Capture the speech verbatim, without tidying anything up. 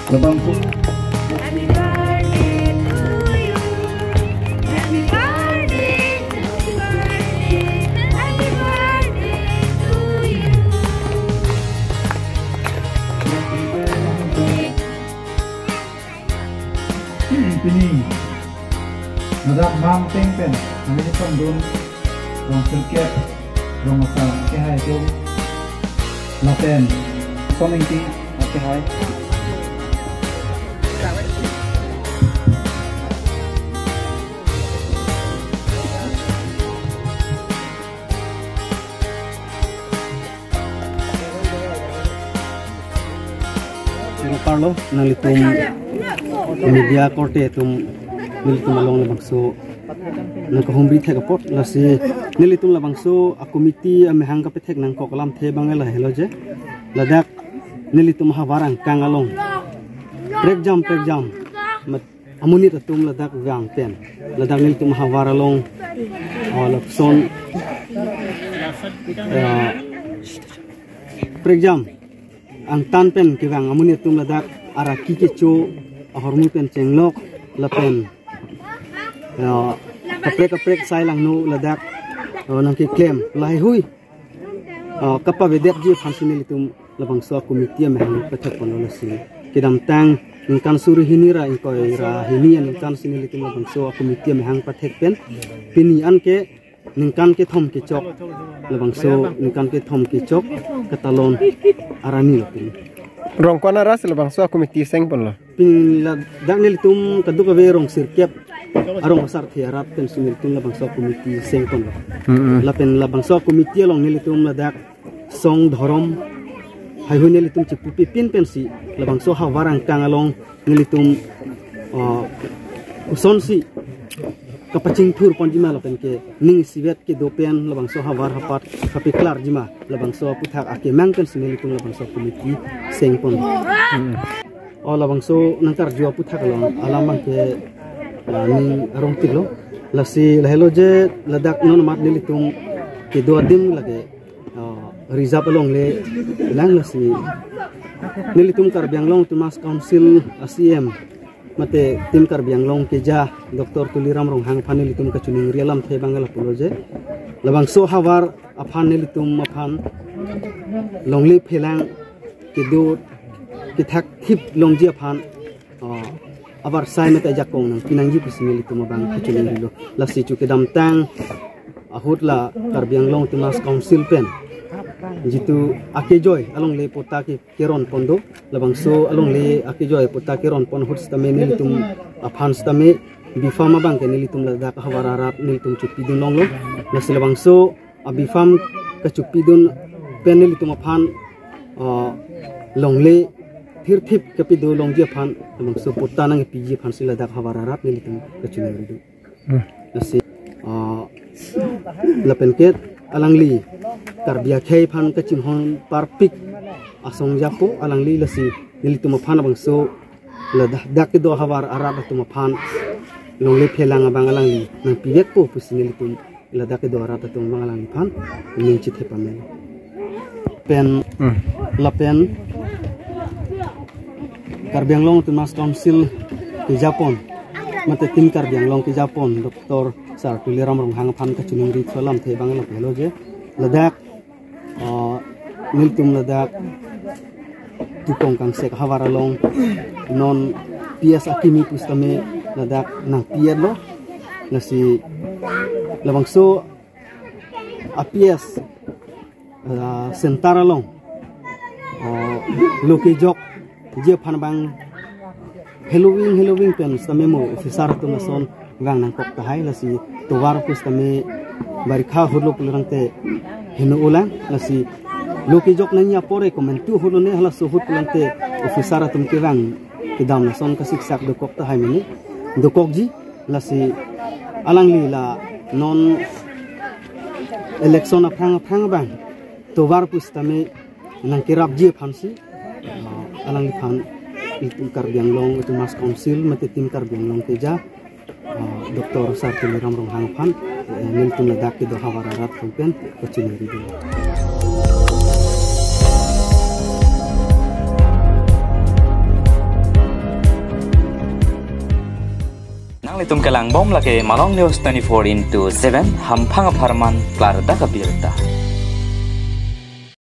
Labangso. Happy birthday to you. Happy birthday, happy birthday, happy birthday to you. Pini ladak bang teng pen, kami ni pangdun, rong sirkep, rong asar, kehai atum, lapen, Son Ingti, kehai. Choro parlo, nanglitum media korte atum, nelitum along labangso nangkahumri thek apot, lasi nelitum labangso a-committee amahang kapethek nangkok alamthe abang lahelo je, ladak nelitum havar angkang along prekjam prekjam, mat amonit atum ladak vang pen, ladak nelitum havar along, ah, lapuson, ah, prekjam angtan pen kevang amonit atum ladak araki kecho, ahormu pen chenglok, lapen, ah, kaprek kaprek sai langno ladak, ah, nangkeklem lahaihui, ah, kapavedetji aphansi nelitum labangso a-committee amahang pathek ponlo, lasi kedamtang ningkan suri hini ra ingkoi ra hini aningkan si nelitum labangso a-committee amahang pathek pen pini anke ningkan kethom kechok, labangso ningkan kethom kechok katalon arni lo pini. Rong ko-an arat si labangso a-committee seng ponlo? Pini ladak nelitum kadokave rong sirkep arong asarthe arat pensi nelitum labangso committee seng ponlo. Mm-mm. Lapen labangso committee along nelitum ladak song dhorom haihui nelitum chipupipin pensi labangso havar angkang along nelitum, ah, kosonsi kapachingthur ponjima lapen ke ning isivet kedo pen labangso havar hapat kapeklarjima, labangso aputhak akemang pensi nelitum labangso committee seng pon. Mm. O labangso nangkarju aputhak along alam abangke, ah, ning arong tiklo. Lasi lahelo je ladak non amat nelitum kedo adim lake, ah, reserve alongle lang, lasi nelitum Karbi Anglong Autonomous Council a-C E M mate Team Karbi Anglong keja Doctor Tuliram Ronghang aphan nelitum kachiningri alamthe abang lapulo je, labangso havar aphan nelitum aphan longle phelang kedo kethakthip longji aphan, ah, avarsai mate ajakong nangpi nangji pusi nelitum abang kachiningrilo. Lasi chu kedamtang ahut la Karbi Anglong Autonomous Council pen jitu akejoi alongle patta ke keron pon do, labangso alongle akejoi patta keron pon ahut sitame nelitum aphan sitame B-Farm abangke nelitum ladak havar arat nelitum chipidun longlo. Lasi labangso a-B-Farm kachipidun pen nelitum aphan, ah, longle thirthip kapido longji aphan labangso patta nangpiji aphansi ladak havar arat nelitum kachiningri do. Hmm. Lasi, ah, lapen ke alangli Karbi akhei aphan kachinghon parpik asong japo alangli, lasi nelitum aphan labangso ladak kedo havar arat atum aphan longle phelang abang alangli nangpivekpo pusi nelitum ladak kedo arat atum abang alangliphan ning chithe pame. Pen, hmm, lapen Karbi Anglong Autonomous Council kejapon mate Team Karbi Anglong kejapon Doctor Sar Tuliram Ronghang aphan kachiningri thu alamthe abang lahelo je, ladak, ah, nelitum ladak Tukong Kangsek havar along non P S akimi pusitame ladak nangpi-etlo. Lasi labangso a-P S, ah, center along, ah, lo kejokji aphan abang heloving heloving pen sitame mo officer atum lason vang nangkok tahai, lasi tovar pusitame barikha ahutlo pulotangte heno ulang, lasi lo kejok nangji apor ke komantu ahutlo ne halaso ahut pulotangte officer atum kevang kedam lason kasiksak dokok tahai mene dokokji, lasi alangli la non election aphrang aphrang abang tovar pusitame nangkerapji aphansi, ah, alangliphan Karbi Anglong Autonomous Council mate Team Karbi Anglong keja, ah, Doctor Sar Tuliram Ronghang aphan, eh, nelitum ladak kedo havar arat atum pen kachiningri do. Itum kelang bom lake Malong News twenty-four into seven, hamphang apharman klardak abirta.